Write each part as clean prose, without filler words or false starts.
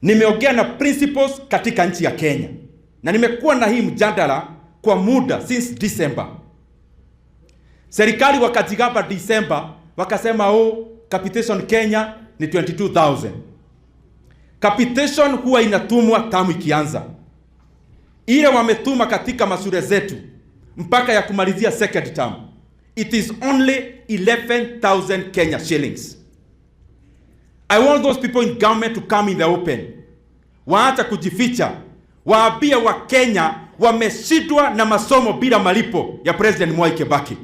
Nimeongea na principals katika nchi ya Kenya na nimekuwa na hii mjadala kwa muda since December. Serikali wakajigamba December, wakasema, "Oh, capitation Kenya ni 22,000." Capitation huwa inatumwa term ikianza. Ile wametuma katika mashule zetu mpaka ya kumalizia second term, it is only 11,000 Kenya shillings. I want those people in government to come in the open. Waacha kujificha, waambie Wakenya wameshindwa na masomo bila malipo ya President Mwai Kibaki.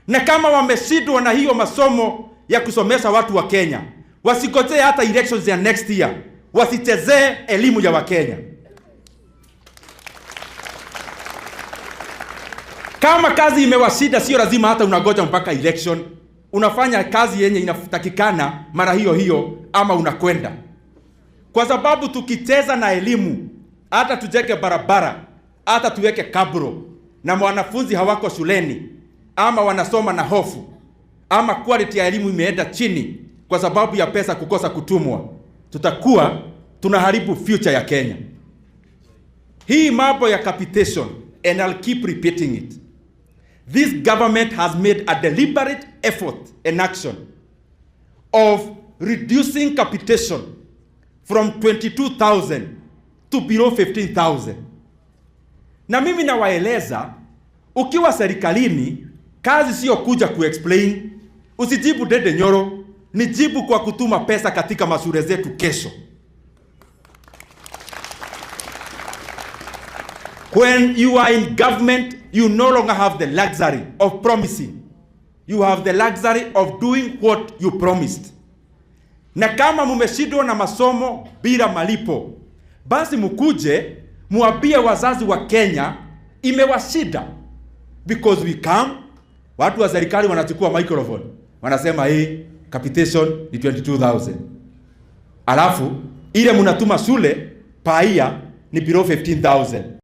Na kama wameshindwa na hiyo masomo ya kusomesha watu wa Kenya, wasigojee hata elections ya next year, wasichezee elimu ya Wakenya. Kama kazi imewashinda, sio lazima hata unangoja mpaka election. Unafanya kazi yenye inatakikana mara hiyo hiyo, ama unakwenda. Kwa sababu tukicheza na elimu, hata tujenge barabara, hata tuweke kabro, na wanafunzi hawako shuleni, ama wanasoma na hofu, ama quality ya elimu imeenda chini kwa sababu ya pesa kukosa kutumwa, tutakuwa tunaharibu future ya Kenya. Hii mambo ya capitation, and I'll keep repeating it, this government has made a deliberate effort and action of reducing capitation from 22,000 to below 15,000. Na mimi nawaeleza, ukiwa serikalini, kazi sio kuja kuexplain. Usijibu Ndindi Nyoro, ni jibu kwa kutuma pesa katika mashule zetu kesho. When you are in government, you no longer have the luxury of promising. You have the luxury of doing what you promised. Na kama mumeshindwa na masomo bila malipo, basi mukuje muambie wazazi wa Kenya imewashinda. Because we come, watu wa serikali wanachukua microphone, wanasema hii capitation ni 22,000. Alafu ile mnatuma shule per year ni below 15,000.